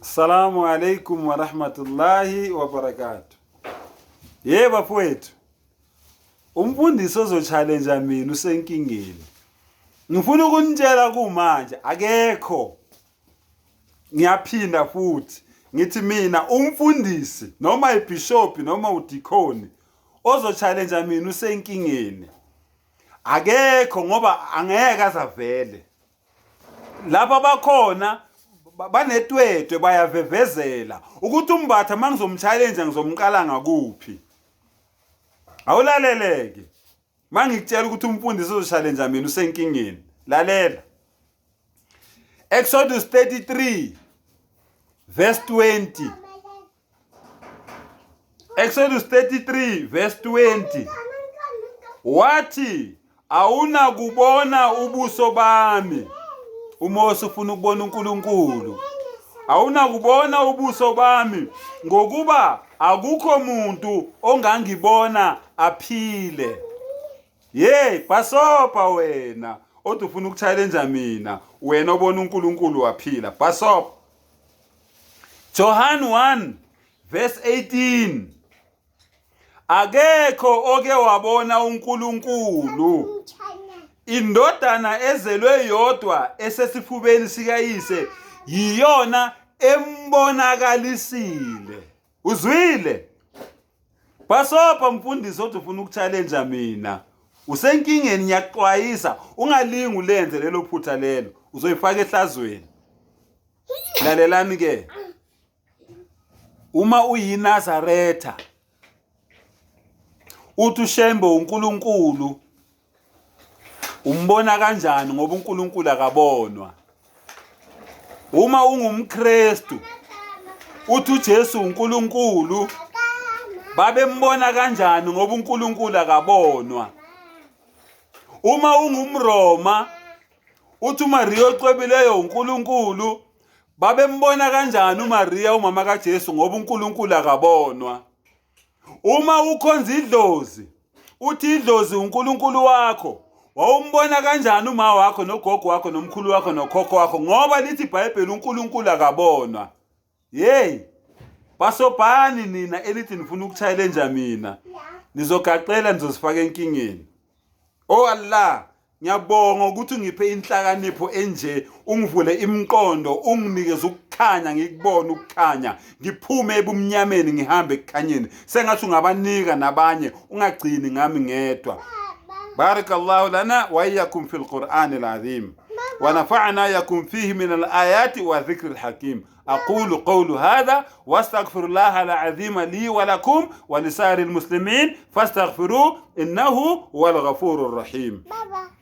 Assalamu alaikum wa rahmatullahi wa barakatuh. Ye bafowethu. Umfundisi ozochallenge mina usenkingeni. Ngifuna ukunitshela kumanje akekho. Ngiyaphinda futhi ngithi mina umfundisi noma ibishop noma udikhoni ozochallenge mina usenkingeni. Akekho ngoba angeke azavele. Lapha bakhona banetwetwe bayavevezela ukuthi umbatha mangizomchallenge ngizomqala ngakuphi. Awulaleleke. Mangikutshela ukuthi umfundisi uzochallenge mina usenkingeni. Lalela. Exodus 33 verse 20. Exodus 33 verse 20 wathi awunakubona ubuso bami. uMose ufuna ukubona uNkulunkulu. Awunakubona ubuso bami ngokuba akukho muntu ongangibona aphile. Hey, bhasopa wena othi ufuna ukuchallenge mina, wena obona uNkulunkulu waphila. Bhasopa. Johan 1 verse 18. Akekho oke wabona uNkulunkulu. Indodana ezelwe yodwa esesifubeni sikayise yiyona embonakalisile. Uzwile? Bhasobha mfundisi othi ufuna ukuchallenge mina. Usenkingeni ngiyakuxwayisa ungalingi ulenze lelo phutha lelo uzoyifaka ehlazweni. Lalelani ke. Uma uyiNazaretha uthi uShembe uNkulunkulu umbona kanjani ngoba uNkulunkulu akabonwa. Uma ungumKristu uthi uJesu uNkulunkulu babembona kanjani ngoba uNkulunkulu akabonwa. Uma ungumRoma uthi uMariya ocwebileyo uNkulunkulu babembona kanjani uMariya umama kaJesu ngoba uNkulunkulu akabonwa. Uma ukhonza idlozi uthi idlozi uNkulunkulu wakho wawumbona kanjani uma wakho nogogo wakho nomkhulu wakho nokhokho wakho ngoba lithi iBhayibheli uNkulunkulu akabonwa. Hey basobhani nina elithi nifuna ukuchallenge mina nizogaqela nizozifaka enkingeni. Oh Allah Ngiyabonga ukuthi ungiphe inhlakanipho enje, ungivule imiqondo, unginikeze ukukhanya, ngikubone ukukhanya, ngiphume ebumnyameni ngihambe ekukhanyeni. Sengathi ungabanika nabanye, ungagcini ngami ngedwa. Barakallahu lana wa iyyakum fil Qur'an al-azim. Wa nafa'na yakum fihi min al-ayati wa dhikri al-hakim. أقول قول هذا واستغفر الله العظيم لي ولكم ولسائر المسلمين فاستغفروه إنه هو الغفور الرحيم. بابا.